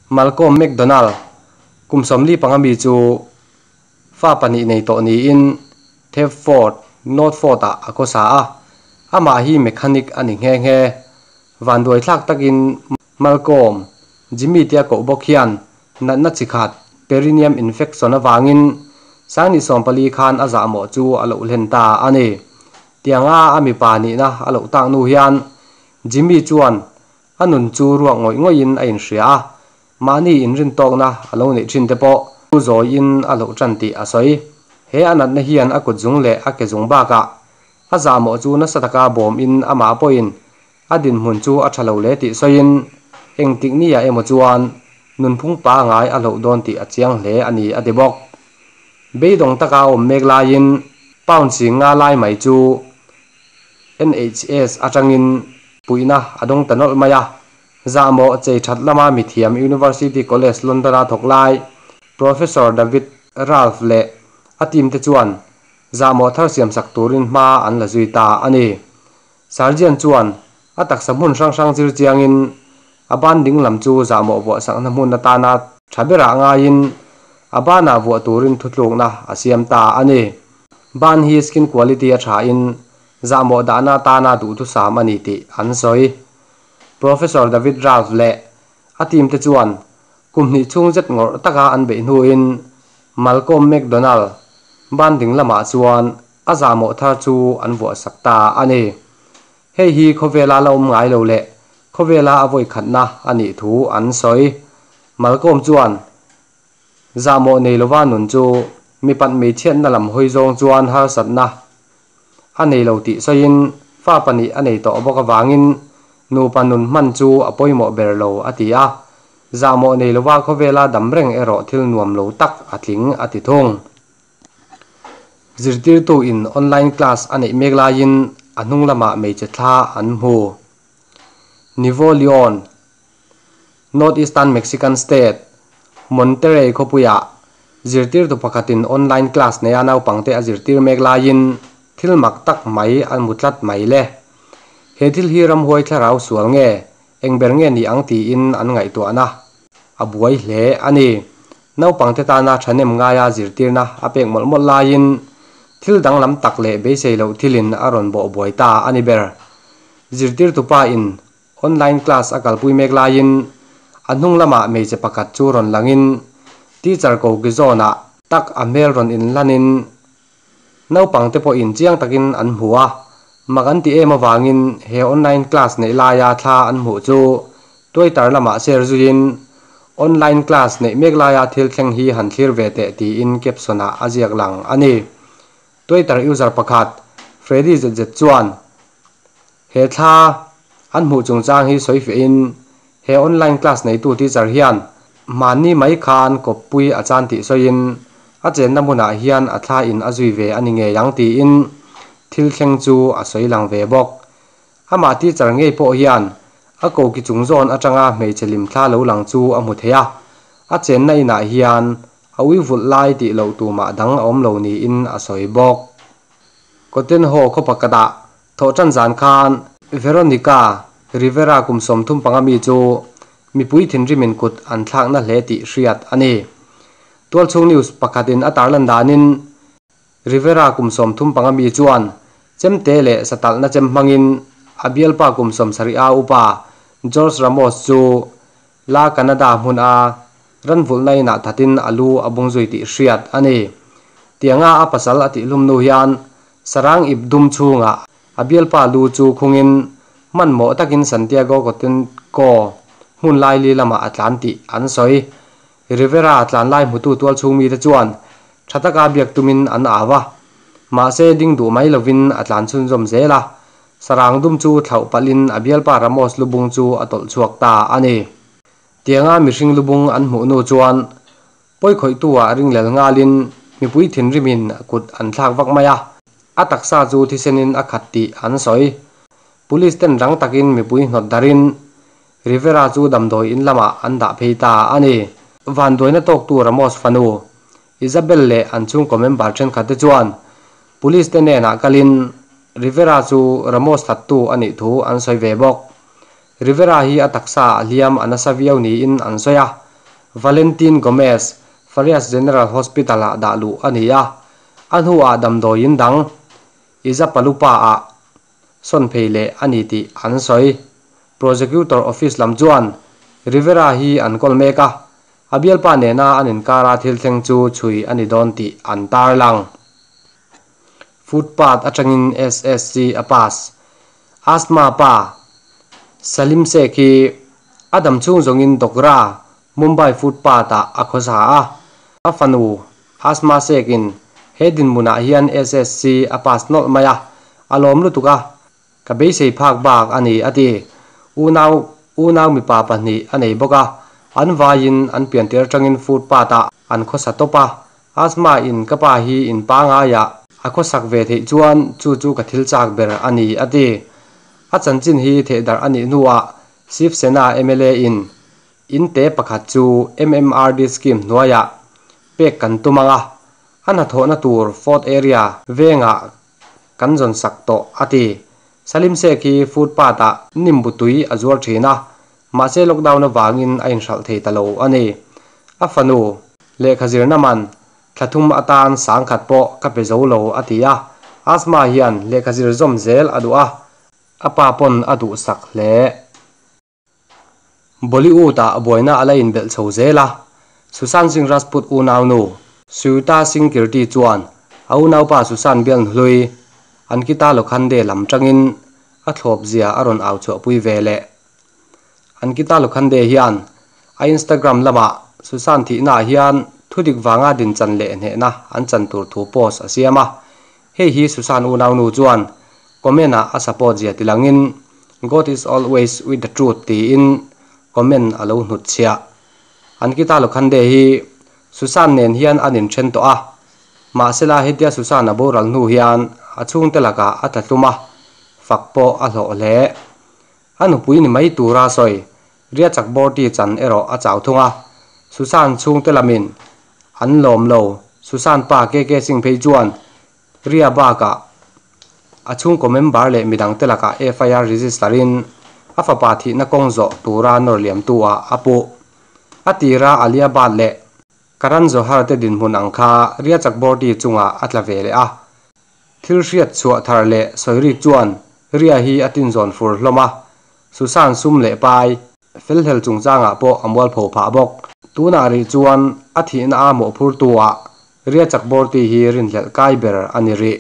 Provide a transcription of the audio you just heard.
Malcolm McDonald kum 45 mi chu fa pahnih nei tawh niin Thetford, Northford-ah a khawsa a, amah hi mechanic a ni nghe nghe. Vanduai thlak takin Malcolm, Jimmy tia koh bawk hian natna chi khat perineum infection avangin 2014 khan a zahmawh chu a loh hlen ta a ni. Tianga a mipa nihna a loh tak hnu hian Jimmy chuan a nun chu ruak ngawih ngawihin a inhria a, mahni inrintawkna a lo neih thin te pawh zawiin a loh tan tih a sawi. He a natna hian a kut zung leh a ke zung bakah a zahmawh chu nasa taka bawmin amah pawhin a dinhmun chu a tha lo hle tih sawiin engtik ni ah emaw chuan nunphung pangai a hloh dawn tih a chiang hle a ni a ti bawk. Beidawng taka a awm mek laiin pound 50 lai mai chu NHS atangin puihna a dawng ta nawlh mai a. Zahmawh chei that lama mithiam University College London-a thawk lai Professor David Ralph leh a team te chuan zahmawh thar siam sak turin hma an la zui ta a ni. Surgeon chuan a taksa hmun hrang hrang zir chiangin a ban ding lam chu zahmawh vuah sakna hmun atana tha berah ngaiin a banah vuah turin thutlukna a siam ta a ni. Ban hi skin quality a tha in zahmawh dahna atana duhthusam a ni tih an sawi. Professor David Ralph leh a team te chuan kum hnih chhung zet ngawrh taka an beih hnuin Malcolm McDonald ban ding lamah chuan a zahmawh thar chu an vuah sak ta a ni. Hei hi khawvela la awm ngai lo leh khawvela a vawi khatna a nih thu an sawi. Malcolm chuan zahmawh nei lova nun chu mi pat hmeichhiatna lam hawi zawng chuan harsatna a nei lo tih sawiin fa pahnih a nei tawh bawk avangin nupa nun hman chu a pawimawh ber lo a ti a. Zahmawh nei lova khawvela dam reng erawh thil nuam lo tak a tling a ti thung. Zirtirtu in online class a neih mek laiin a hnung lamah hmeichhe thla an hmu. Nuevo Leon, North Eastern Mexican State, Monterrey khawpuiah zirtirtu pakhatin online class neia naupangte a zirtir mek laiin thil mak tak mai an hmu tlat mai le. He thil hi ramhuai thlarau sual nge eng ber nge ni ang tiin an ngaihtuahna a buai hle a ni. Naupangte tana thahnem ngaia zirtirna a pek mawlh mawlh laiin thil danglam tak leh beisei loh thilin a rawn bawh buai ta a ni ber. Zirtirtu pa in online class a kalpui mek laiin a hnung lamah hmeichhe pakhat chu rawn langin teacher ko ki zawnah tak a hmel rawn inlanin naupangte pawhin chiang takin an hmu a. Mak an ti em avangin he online class neih laia thla an hmuh chu Twitter lamah share zuiin online class neih mek laia thil thleng hi han thlir ve teh tiin caption-ah a ziak lang a ni. Twitter user pakhat Freddy ZZ chuan he thla an hmuh chungchang hi sawi fiahin he online class neitu teacher hian mahni mai khan kawppui a chan tih sawiin a chenna hmunah hian a thla in a zui ve a ni ngei ang tiin thil thleng chu a sawi lang ve bawk. Amah teacher ngei pawh hian a ko ki chung zawn atanga hmeichhe lim thla lo lang chu a hmu thei a, a chenna inah hian a ui vulh lai tih loh tumah dang a awm lo niin a sawi bawk. Cotenho khaw pakhatah thawh tan zan khan Veronica Rivera kum 35 mi chu mipui thinrimin kut an thlakna hle tih hriat a ni. Tualchhung News pakhatin a tarlan danin Rivera kum 35 mi chuan chemte leh satalhna chem hmangin a bialpa kum 70 a upa George Ramos chu la Canada hmun a ranvulhna inah thatin a lu a bung zui tih hriat a ni. Tianga a pasal a tih hlum nu hian sarang ip dum chhungah a bialpa lu chu khungin hmanhmawh takin Santiago Cotenco hmun lai li lamah a tlan tih an sawi. Rivera tlan lai hmutu tual chhung mi te chuan tha taka biak tumin an awa. Mahse ding duh mai lovin a tlan chhunzawm zel a. Sarang dum chu thlauh palhin a bialpa Ramos lubung chu a tawlh chhuak ta a ni. Tianga mihring lubung an hmuh nu chuan pawi khawih tu ah ringlel ngalin mipui thinrimin kut an thlak vak mai a. A taksa chu thisenin a khat tih an sawi. Police ten rang takin mipui hnawt darin Rivera chu damdawi in lamah an dah phei ta a ni. Vanduaina tawktu Ramos fanu Isabel leh an chhungkaw member thenkhat te chuan police te hnenah kalin Rivera chu Ramos thattu a nih thu an sawi ve bawk. Rivera hi a taksa a hliam a nasa viau niin an sawi a. Valentin Gomez, Farias General Hospital-ah dah luh a ni a, a hnuah damdawiin dang Izapaloopa-ah sawn phei leh a ni tih an sawi. Prosecutor Office lam chuan Rivera hi an kawl mek a, a bialpa nena an inkara thil thleng chu chhui a ni dawn tih an tarlang. Footpath atangin SSC a pass. Asthma pa Salim Sheikh hi a dam chhung zawngin Dogra, Mumbai footpath ah a khawsa a. A fanu Asma Sheikh in he dinhmunah hian SSC a pass nawlh mai a, a lawm lutuk a, Ka beisei phak bak a ni, a ti. Unau unau mipa pahnih a nei bawk a, an vaiin an piantir atangin footpath-ah an khawsa tawp a. Asma in ka pa hi in pangaiah a khawsak ve theih chuan chu chu ka thil chak ber a ni, a ti. A chanchin hi thehdarh a nih hnuah Shiv Sena mla in in te pakhat chu MMRD scheme hnuaiah pek kan tum ang a, a hnathawhna tur Fort Area vengah Kan zawn sak tawh, a ti. Salim Sheikh hi footpath-ah nimbu tui a zuar thin a, mahse lockdown avangin a inhralh thei ta lo a ni. A fanu, lehkha zirna man, thla thum atan sangkhat pawh ka pe zo lo, a ti a. Asma hian lehkha zir zawm zel a duh a, a pa pawn a duhsak hle. Bollywood-ah buaina a la inbelh chho zel a, Sushant Singh Rajput unaunu Shweta Singh Kirti chuan a unaupa Sushant bialnu hlui Ankita Lokhande lam tangin a thlawp zia a rawn au chhuahpui ve leh. Ankita Lokhande hian a Instagram lamah Sushant thihnaah hian thudik vanga dinchan leh hnehna an chan tur thu post a siam a, hei hi Sushant unaunu chuan comment-ah a support zia tilangin God is always with the truth tiin comment a lo hnutchhiah. Ankita Lokhande hi Susan nen hian an inthen tawh a, mahsela hetia Susan a boral hnu hian a chhungte lakah a tla tlum a, fak pawh a hlawh hle. A nupui ni mai tura sawi Ria Chakraborty chan erawh a chau thung a, Susan chhungte lamin an lawm lo. Susan pa KK Singh phei chuan Ria bakah a chhungkaw member leh midangte lakah FIR register in a fapa thihna kawng zawh tura nawr liamtu ah a puh. A tira Alia Bhatt leh Karan Johar te dinhmun ang kha Ria Chakraborty chungah a tla ve leh a. Thil hriat chhuah thar leh sawi rik chuan Ria hi a tinzawn fur hlawm a, Susan sum leh pai felhlel chungchangah pawh a mualpho phah bawk. Tunah rih chuan a thihna a mawhphurtu ah Ria Chakraborty hi rinhlelh kai ber a ni rih.